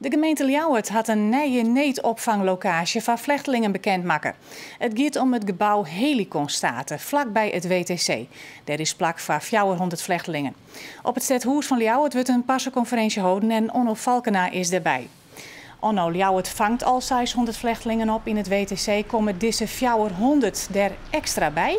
De gemeente Ljouwert hat in nije needopfanglokaasje foar flechtlingen bekend makke. It giet om it gebou Heliconstate, flakby it WTC. Dêr is plak foar 400 flechtlingen. Op it stedhûs fan Ljouwert wurdt in parsekonferinsje holden en Onno Falkena is dêrby. Onno, Ljouwert fangt al 600 flechtlingen op yn it WTC. Komme dizze 400 der ekstra by?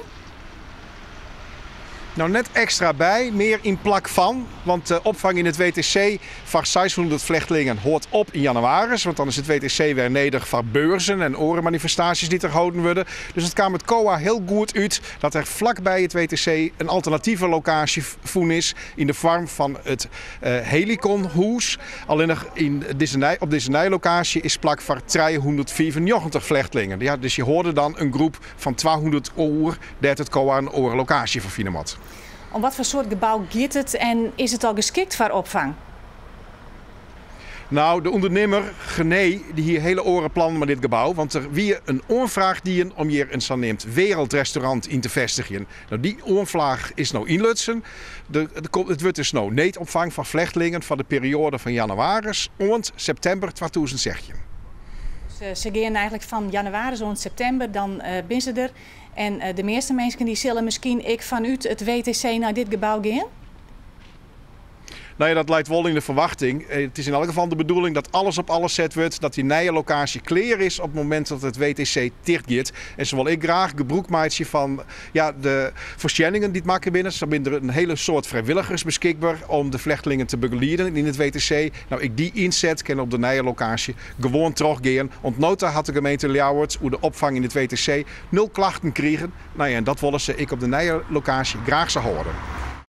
No, net ekstra by, mear yn plak fan. Want de opfang yn it WTC foar 600 flechtlingen hâldt op yn jannewaris. Want dan is it WTC wer nedich foar beurzen en oare manifestaasjes dy't der holden wurde. Dus it kaam it COA hiel goed út dat der flakby it WTC in alternative lokaasje fûn is yn de foarm fan it Heliconhûs. Allinnich yn dizze, op dizze nije lokaasje is plak foar 395 flechtlingen. Ja, dus je hâlde dan in groep fan 200 oer dêr't it COA in oare lokaasje foar fine moat. Om watfoar soart gebou giet it en is it al geskikt foar opfang? No, de ûndernimmer Gené dy hie hiele oare plannen mei dit gebou, want der wie in oanfraach dien om hjir in saneamd wereldrestaurant yn te fêstigjen. No, dy oanfraach is no ynlutsen. It wurdt dus no needopfang foar flechtlingen foar de perioade fan jannewaris oant septimber 2016. Dus se gean eigentlik fan jannewaris oant septimber, dan binne se der. En de measte minsken dy sille miskien ek fanút it WTC nei dit gebou gean? No ja, dat leit wol yn de ferwachting. It is yn elk gefal de bedoeling dat alles op alles set wurdt, dat dy nije lokaasje klear is op it momint dat it WTC ticht giet. En se wolle ek graach gebrûk meitsje fan, ja, de foarsjenningen dy't makke binne. Sa binne der in hiele soad frijwilligers beskikber om de flechtlingen te begelieden yn it WTC. No, ek dy ynset kin op de nije lokaasje gewoan trochgean. Oant no ta hat de gemeente Ljouwert oer de opfang yn it WTC nul klachten krigen. No ja, en dat wolle se ek op de nije lokaasje graach sa hâlde.